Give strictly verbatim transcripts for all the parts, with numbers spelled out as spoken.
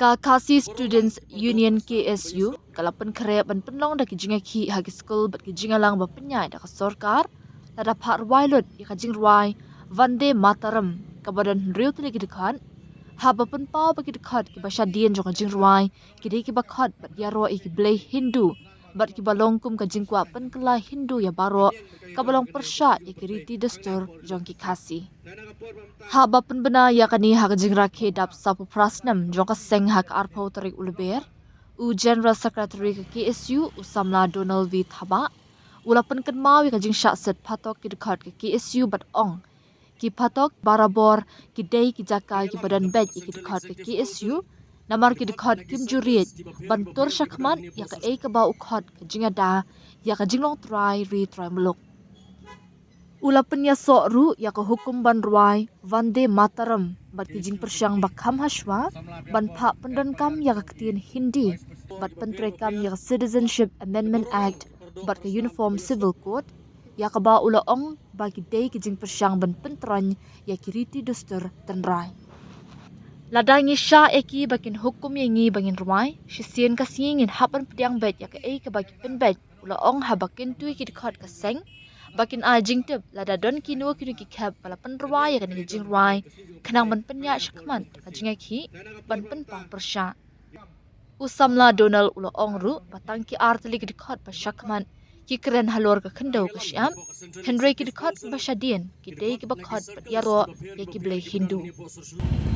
Ka Khasi Students Union, K S U, ka la pynkhreh ban pynlong da ki jingïakhih ha ki skul bad ki jingïalang ba pynïaid da ka sorkar, lada phah rwai lut ïa ka jingrwai Vande Mataram, kaba don hynriew tylli ki dkhot, haba pynpaw ba ki dkhot kiba shadien jong ka jingrwai ki dei kiba khot bad ïaroh ïa ki blei Hindu bad kiba long kum ka jingkwah pynkylla Hindu ïa baroh, kaba long pyrshah ïa ki riti dustur jong ki Khasi. Haba pynbna ïa kane ha ka jingrakhe dap sawphew phra snem jong ka seng ha ka arphew tarik u Lber, u General Secretary ka K S U, u samla Donald V Thabah, u la pynkynmaw ïa ka jingshah set phatok ki dkhot ka K S U bad ong, ki phatok barabor ki dei ki jaka kiba don beit ïa ki dkhot ka K S U, namar ki dkhot kim ju riej ban tur shakhmat ïa kaei kaba u khot ka jingïada ïa ka jinglong trai ri trai muluk. U la pynïasoh ruh ïa ka hukum ban rwai Vande Mataram bad ki jingpyrshang ba kham hashwa ban phah pyndonkam ïa ka ktien Hindi bad pyntreikam ïa ka Citizenship Amendment Act bad ka Uniform Civil Code, ïa kaba u la ong ba ki dei ki jingpyrshang ban pyntroiñ ïa ki riti dustur tynrai. Lada ngi shah ïa ki ba kin hukum ïa ngi ba ngin rwai, shisien ka sngi ngin hap ban pdiang beit ïa kaei kaba ki pynbeit, u la ong, haba kyntu ïa ki dkhot ka seng ba kin ai jingtip lada don kino kino ki khep ba la pynrwai ïa kane ka jingrwai, khnang ban pynïaid shakhmat ka jingïakhih ban pynpaw pyrshah. U samla Donald u la ong ruh ba tang ki ar tylli ki dkhot ba shakhmat ki kren halor ka khyndew ka shyiap, hynrei ki dkhot ba shadien ki dei kiba khot bad ïaroh ïa ki blei Hindu.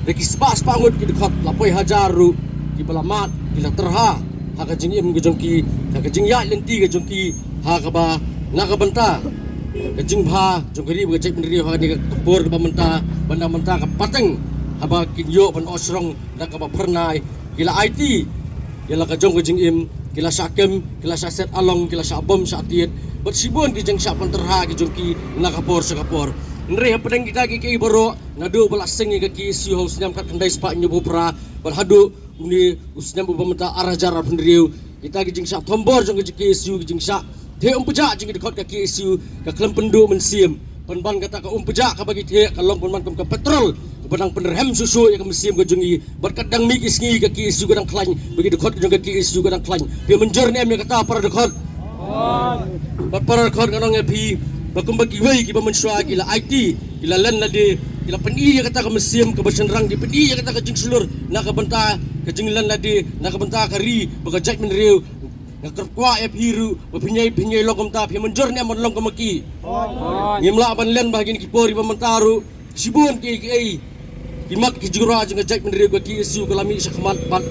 Da ki spah spah ngut ki dkhot la poi hajar ruh kiba la mad, ki la tyrha ha ka jingim ka jong ki, ha ka jingïaid lynti ka jong ki, ha kaba na ka bynta ka jingbha jong ka ri bad ka jaitbynriew ha kane ka por kaba mynta, bad na ka bynta ka pateng haba kin ïoh ban ohsrong da kaba phyrnai. Ki la aiti ïa la ka jong ka jingim, ki la shah kem, ki la shah set along, ki la shah bom shah tied bad shibun ki jingshah pyntyrha ki jong ki na ka por sha ka por. Hynrei hapdeng kita ki kiei baroh, naduh ba la seng ïa ka K S U ha u snem khatkhyndai spah hynñiewphew phra bad haduh une u snem uba mynta ar hajar arphew hynriew, kita ki jingshah thombor jong ka K S U, ki jingshah theh umpjah jong ki dkhot ka K S U, ka khlem pynduh mynsiem. Pynban kata ka umpjah kaba ki theh ka long pynban kum ka petrol kaba dang pynrhem shuh shuh ïa ka mynsiem ka jong ngi. Bad ka dang mih ki sngi ka K S U ka dang khlaiñ, ba ki dkhot jong ka K S U ka dang khlaiñ. Phi mynjur ne em ïa kata, para dkhot? Bad para dkhot, ngan ong ïa phi ba kumba kiwei kiba mynshuwa ki la aiti, ki la len lade, ki la pyni ïa kata ka mynsiem kaba shynrang, ki pyni ïa kata ka jingshlur na ka bynta ka jinglen lade, na ka bynta ka ri bad ka jaitbynriew. Nga kyrkhu ïa phi ruh ba phin ïai, phin ïai long kumta, phi mynjur ne em ban long kum ki? Ngim lah ban len ba ha kine ki por kiba mynta ruh shibun kiei kiei ki mat ki jingrwai jong ka jaitbynriew ka K S U ka la mih shakhmat bad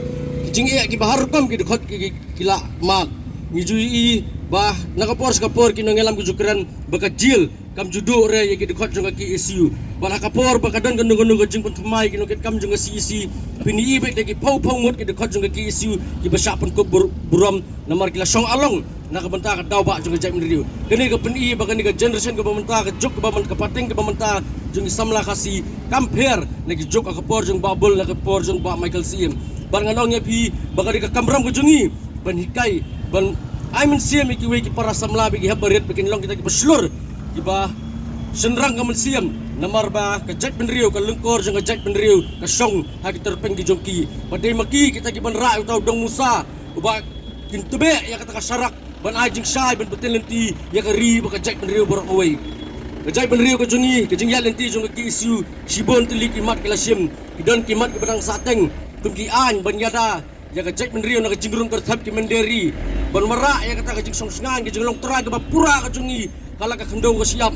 ki jingeh kiba har rukom ki dkhot ki, ki, ki la mad. Ngi ju ïohi ba na ka por sha ka por ki nongïalam ki ju kren ba ka jil kam ju duh re ïa ki dkhot jong ka K S U. Bad ha ka por ba ka don kano kano ka jingpynthymmai ki nongkitkam jong ka C E C, phin ïohi beit da ki phew phew ngut ki dkhot jong ka K S U kiba shah pynkup bur-, burom namar ki la shong along na ka bynta ka daw bah jong ka jaitbynriew. Kane ka pyni ba kane ka generation kaba mynta, ka juk kaba mynta, ka pateng kaba mynta jong ki samla Khasi kam pher na ki juk ha ka por jong Bah Bull, na ka por jong Bah Michael Syiem. Bad ngan ong ïa phi ba ka dei ka kamram ka jong ngi ban hikai, ban ai mynsiem ïa kiwei ki para samla ba ki hep barit ba kin long kita kiba shlur, kiba shynrang ka mynsiem, namar ba ka jaitbynriew, ka lyngkor jong ka jaitbynriew ka shong ha ki tyrpeng ki jong ki. Ba dei ma ki kita kiban rah ïa uta u dong musa uba kin tbeh ïa kata ka sharak ban ai jingshai ban bteng lynti ïa ka ri bad ka jaitbynriew baroh kawei. Ka jaitbynriew ka jong ngi, ka jingïaid lynti jong ka K S U, shibun tylli ki mat ki la shim, ki don ki mat kiba dang sahteng kum ki aiñ ban ïada ïa ka jaitbynriew na ka jingrung kyrthep ki mynder ri, ban wanrah ïa kata ka jingshongshngaiñ, ka jinglong trai kaba pura ka jong ngi ha la ka khyndew ka shyiap.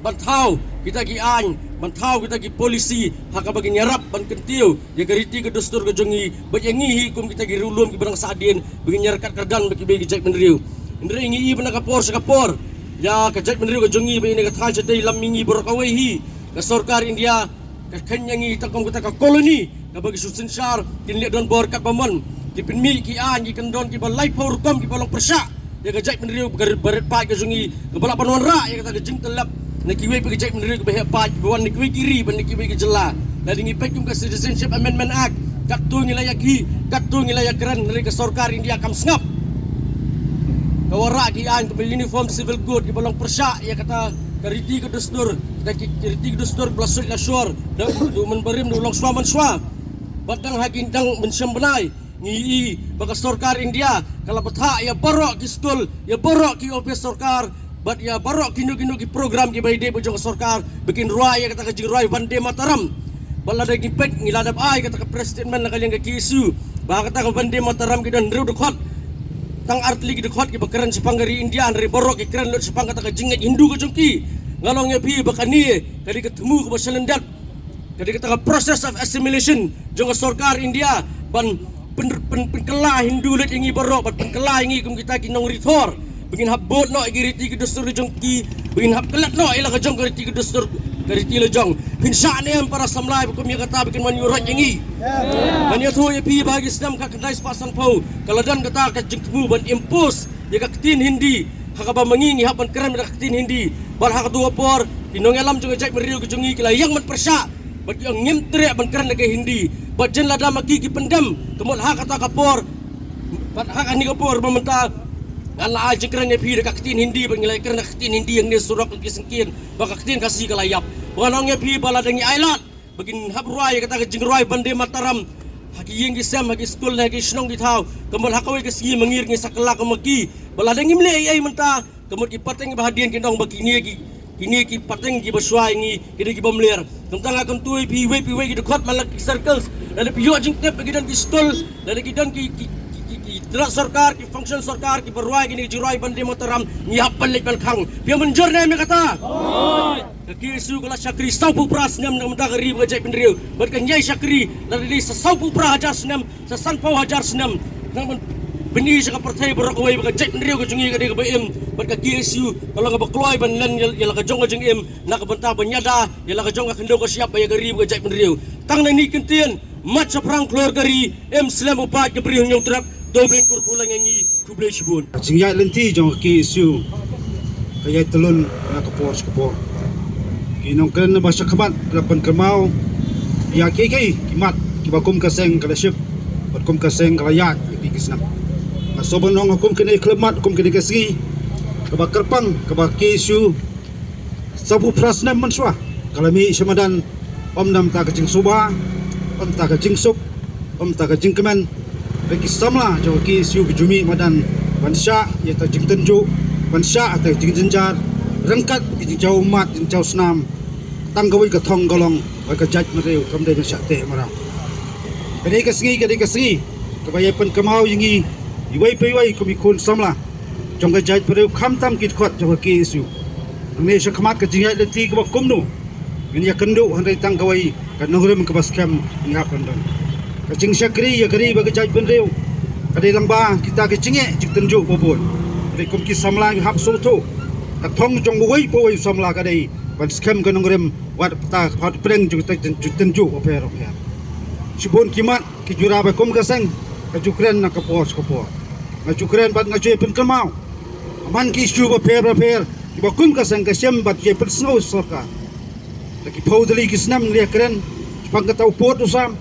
Ban thaw kita ki aiñ, ban thaw kita ki polisi ha kaba kin ïarap ban kyntiew ïa ka riti ka dustur ka jong ngi bad ïa ngi hi kum kita ki riewlum kiba dang sahdien, ba kin ïaryngkat kyrdan bad kiwei ki jaitbynriew. Hynrei ngi i ba na ka por sha ka por ïa ka jaitbynriew ka jong ngi, ba ïa kane ka thaiñ shatei lam mihngi baroh kawei hi ka sorkar India ka kheiñ ïa ngi tang kum kata ka koloni kaba ki shu synshar kin leh donbor katba mon. Ki pynmih ki aiñ, ki kyndon kiba laiphew rukom kiba long pyrshah ïa ka jaitbynriew, ka ri barit paid ka jong ngi, kaba lah ban wanrah ïa kata ka jingtyllep na kiwei pat ki jaitbynriew kiba heh paid, kiba wan na kiwei ki ri bad na kiwei ki jylla. Lada ngi peit kum ka Citizenship Amendment Act, katto ngi la ïakhih, katto ngi la ïakren, hynrei ka sorkar India kam sngap. Ka wanrah ki aiñ kaba Uniform Civil Code kiba long pyrshah ïa kata ka riti ka dustur, ka ki, ki riti ka dustur ba la suid la shor da u, da u mynbarim, da u longshuwa manshuwa. Bad dang ha ki dang mynshem bnai ngi i ba ka sorkar India ka la bthah ïa baroh ki skul, ïa baroh ki ophis sorkar, bad ïa baroh kino kino ki program kiba ïadei bad jong ka sorkar ba kin rwai ïa kata ka jingrwai Vande Mataram. Bad lada ngi peit ngi la dep ai kata ka press statement na ka liang ka K S U ba kata ka Vande Mataram ki don hynriew dkhot, tang artylli ki dkhot kiba kren shaphang ka ri India, hynrei baroh ki kren lut shaphang kata ka jingngeit Hindu ka jong ki. Nga ong ïa phi ba kane ka dei ka thmu kaba shalyndet, ka dei kata ka process of assimilation jong ka sorkar India ban pyn, pyn, pynkylla Hindu lut ïa ngi baroh, ban pynkylla ïa ngi kum kita ki nongri thor, ba ngin hap bud noh ïa ki riti ki dustur ki jong ki, ba ngin hap klet noh ïa la ka jong ka riti ki dustur, ka riti la jong. Phin shah ne em para samla ba kum ïa kata ba kin wan ïuh roi ïa ngi? Ngan ïathuh ïa phi ba ha ki snem khatkhyndai spah sanphew ka la don kata ka jingthmu ban impose ïa ka ktien Hindi ha kaba ma ngi ngi hap ban kren da ka ktien Hindi. Bad ha kato ka por ki nongïalam jong ka jaitbynriew ka jong ngi ki la ïeng ban pyrshah bad ki ong ngim treh ban kren da ka Hindi. Bad jan lada ma ki ki pyndem, ka mut ha kata ka por, bad ha kane ka por ba mynta ngan la ai jingkren ïa phi da ka ktien Hindi, bad ngi la kren da ka ktien Hindi hangne surok ki syngkien, ba ka ktien Khasi ka la ïap. Ba ngan ong ïa phi ba lada ngi ailad ba kin hap rwai ïa kata ka jingrwai Vande Mataram ha ki ïing ki sem, ha ki skul, ha ki shnong ki thaw, ka mut ha kawei ka sngi ma ngi ruh ngin sa kylla kum ma ki. Bad lada ngim leh ei ei mynta, ka mut ki pateng ba hadien kin ong ba kine ki, kine ki pateng kiba shuwa ïa ngi ki dei ki bym ler. Kumta nga kyntu ïa phi iwei pa iwei ki dkhot man la ki circles, lada phi ïoh jingtip ba ki don ki skul, lada ki don ki, ki, ki, ki, ki tnat sorkar, ki function sorkar kiba rwai kine ki jingrwai Vande Mataram, ngi hap ban leit ban khang. Phi ïa mynjur ne em ïa kata? Ka K S U ka la shakri sawphew phra snem na ka bynta ka ri bad ka jaitbynriew, bad kan ïai shakri lada dei sa sawphew phra hajar snem, sa sanphew hajar snem, nang ban pyni sha ka pyrthei baroh kawei ba ka jaitbynriew ka jong ngi ka dei kaba im, bad ka K S U ka long kaba kloi ban len ïa, ïa la ka jong ka jingim na ka bynta ban ïada ïa la ka jong ka khyndew ka shyiap bad ïa ka ri bad ka jaitbynriew. Tang na kine ki kyntien, mat shaphrang khlur ka ri, im slem u paid ka briew hynñiewtrep, to beiñ kur puleng ïa ngi. Khublei shibun. Ka jingïaid lynti jong ka K S U ka ïaid tyllun na ka por sha ka por. Ki nongkren ba sha khmat ki la pynkynmaw ïa kiei kiei ki mat kiba kum ka seng ka la shim bad kum ka seng ka la ïaid ïa ki, ki snem. Nga sngewbha ban ong ha kum kine ki khyllipmat, kum kine ki sngi, kaba kyrpang kaba K S U sawphew phra snem mynshuwa ka la mih sha madan, ym na bynta ka jingsuba, ym na bynta ka jingsuk, ym na bynta ka jingkmen. Ba ki samla jong ka K S U ki ju mih madan ban shah ïa ka jingtynjuh, ban shah ïa ka jingjynjar ryngkat ka jingjaw ummat, jingjaw snam. Tang kawei ka thong ka long ba ka jaitbynriew kam dei ban shah teh mraw. Ka dei ka sngi, ka dei ka sngi kaba ïai pynkynmaw ïa ngi iwei pa iwei kum ki khun samla jong ka jaitbynriew, khamtam ki dkhot jong ka K S U. Hangne sha khmat ka jingïaid lynti kaba kumno, ngin ïakynduh hynrei tang kawei ka nongrim kaba skhem ngi hap ban don. Ka jingshakri ïa ka ri bad ka jaitbynriew ka dei lyngba kita ki jingeh jingtynjuh ba bun. Hynrei kum ki samla ngi hap sngewthuh, ka thong jong uwei pa uwei u samla ka dei ban skhem ka nongrim wat ha ka pdeng jong ka jingtynjuh bapher bapher. Shibun ki mat ki jura ba kum ka seng ka ju kren na ka por sha ka por. Nga ju kren bad nga ju pynkynmaw man ki issue bapher bapher kiba kum ka seng ka shem bad ki pynsngew sorkar. Da ki phew tylli ki snem ngi ïakren shaphang kata u pud u sam,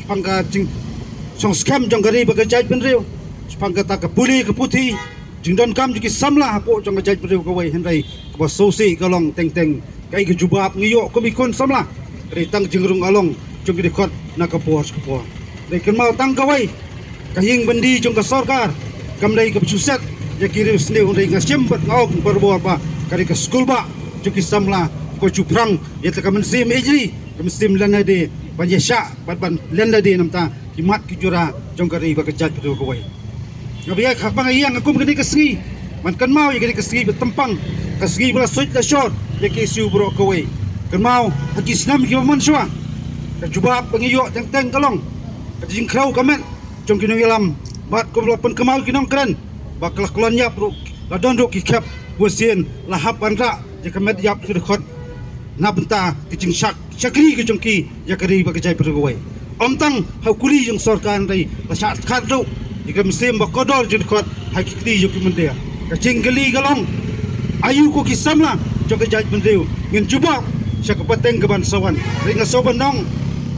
shaphang ka jingsngewskhem jong ka ri bad ka jaitbynriew, shaphang kata ka pule ka puthi, jingdonkam jong ki samla hapoh jong ka jaitbynriew kawei, hynrei kaba sngewsih ka long teng teng kaei ka jubab ngi ïoh kum ki khun samla ka dei tang jingrung along jong ki dkhot na ka por sha ka por. Dei kynmaw tang kawei, ka ïing byndi jong ka sorkar kam dei kaba shu set ïa ki riewsniew, hynrei nga shim bad nga ong barabor ba ka dei ka skulbah jong ki samla, ka ju phrang ïa ka mynsiem ïeit ri, ka mynsiem lynti ban ïashah bad ban lynti na bynta ki mat ki jura jong ka ri bad ka jaitbynriew kawei. Nga ba ïa ka ba nga ïeng ha kum kane ka sngi ban kynmaw ïa kane ka sngi ba tympang, ka sngi ba la suit la shor ïa ka K S U baroh kawei. Kynmaw ha ki snem kiba mynshuwa, ka jubab ba ngi ïoh teng teng ka long ka jingkhrew ka met jong ki nongïalam bad kumba la pynkynmaw ki nongkren ba ka la klon ïap ruh, la don ruh ki khep bunsien la hap ban rah ïa ka met ïap ki dkhot na bynta ka jingshak shakri ka jong ki ïa ka ri bad ka jaitbynriew kawei. Ym tang ha u kli jong sorkar hynrei la shah khat ruh ïa ka mynsiem ba kordor jong ki dkhot ha ki kti jong ki mynder. Ka jingkylli ka long, aïu ko ki samla jong ka jaitbynriew ngin jubab sha ka pateng kaban sa wan? Hynrei nga sngewbha ban ong,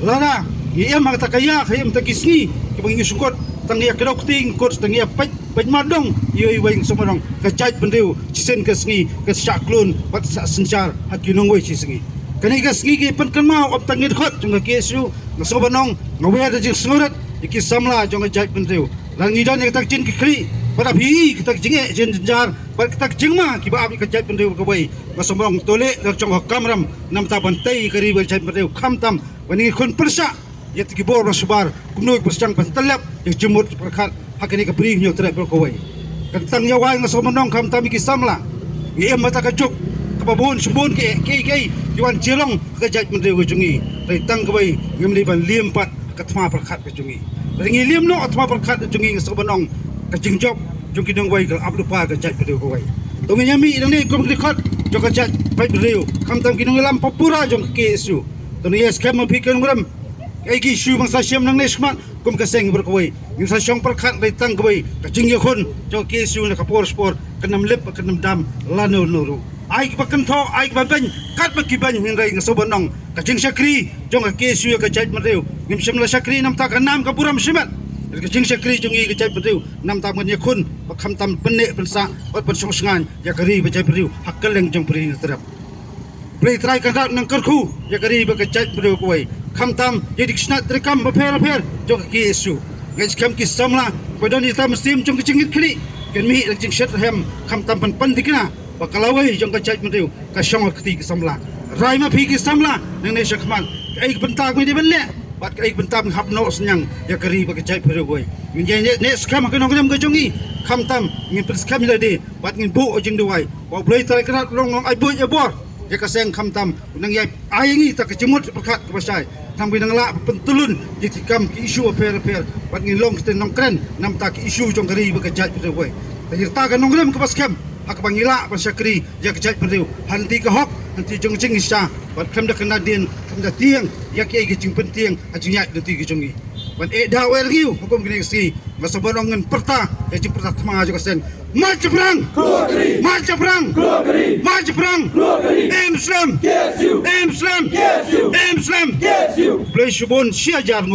lada ngi im ha kata ka ïa ka im ta ki sngi kiba ngi shu kut tang ïa kdew kti, ngi kut tang ïa peit peit mat dong ïa iwei, ngi sngewbha ban ong ka jaitbynriew shisien ka sngi ka shah klun bad shah synshar ha ki nongwei shi sngi. Kane ka sngi ki pynkynmaw ap tang ngin khot jong ka K S U, nga sngewbha ban ong nga wer da jingsngewrit ïa ki samla jong ka jaitbynriew. Lada ngi don ïa kata ka jingkitkhlieh, bad ap hi kata ka jingeh jingjar, bad kata ka jingma kiba ap ïa ka jaitbynriew kawei, nga sngewbha ban ong to leh da ka jong ka kamram, namar ban tei ïa ka ri bad ka jaitbynriew, khamtam ba ngi khun pyrshah ïa ki bor ba shabar, kumno ki pyrshang ban tyllep ïa ka jingmut jingpyrkhat ha kane ka bri Hynñiewtrep baroh kawei. Kan tang ïa wai nga sngewbha ban ong khamtam ïa ki samla. Ngi im ha kata ka juk kaba bun shibun ki, ki, ki, ki wan jilong ha ka jaitbynriew ka jong ngi. Hynrei tang kawei ngim dei ban liam pat ha ka thma pyrkhat ka jong ngi. Lada ngi liam noh ha ka thma pyrkhat ka jong ngi nga sngewbha ban ong ka jingjop jong ki nongwei ka la ap lypa ha ka jaitbynriew kawei. To ngin ïa mih nangne kum ki dkhot jong ka jaitbynriew, khamtam ki nongïalam pura jong ka K S U. To ngin ïa skhem ma phi ki nongrim. Kaei ki issue ba ngin sa shim nangne shakhmat kum ka seng baroh kawei, ngin sa shong pyrkhat hynrei tang kawei ka jingïakhun jong ka K S U na ka por sha por kan ym lip kan ym dam lano lano ruh. Ai kiba kynthoh, ai kiba beiñ katba ki beiñ, hynrei nga sngewbha ban ong ka jingshakri jong ka K S U ïa ka jaitbynriew, ngim shym la shakri namar ka nam ka burom shimet. Ka jingshakri jong ngi ka jaitbynriew namar ban ïakhun ba khamtam pynneh pynsah bad ban shong shngaiñ ïa ka ri bad jaitbynriew ha kylleng jong ka bri Hynñiewtrep. Blei Trai Kynrad un nang kyrkhu ïa ka ri bad ka jaitbynriew kawei, khamtam ïa ki tnat treikam bapher bapher jong ka K S U. Nga ngeit skhem ki samla ba don ïa ka mynsiem jong ka jingkitkhlieh kin mih da ka jingshitrhem, khamtam ban pynthikna ba ka lawei jong ka jaitbynriew ka shong ha ka kti ki samla. Rai ma phi ki samla nangne shakhmat, kaei ka bynta ba ngi dei ban leh bad kaei ka bynta ba ngi hap noh synñiang ïa ka ri bad ka jaitbynriew kawei. Ngin ïa neh, neh skhem ha ka nongrim ka jong ngi, khamtam ngin pynskhem ïa lade bad ngin buh ïa ka jingduwai ba U Blei Trai Kynrad un long, long ai buit ai bor ïa ka seng, khamtam un nang ïai ai ïa ngi kata ka jingmut jingpyrkhat kaba shai, tang ba ngin nang lah ban pyntyllun ïa ki kam ki issue bapher bapher bad ngin long kita ki nongkren namar ki issue jong ka ri bad ka jaitbynriew kawei. Te ïa kata ka nongrim kaba skhem ha kaba ngi lah ban shakri ïa ka jaitbynriew ha lynti ka hok, ha lynti jong ka jingshisha, bad khlem da kyndan dien khlem da tieng ïa kiei ki jingpyntieng ha jingïaid lynti ka jong ngi. Ban eh da u eh rngiew ha kum kane ka sngi, nga sngewbha ban ong ngin pyrta ïa ka jingpyrta thma jong ka seng. March shaphrang! March shaphrang! March shaphrang! Im slem! Im slem! Im slem! Blei shibun shi hajar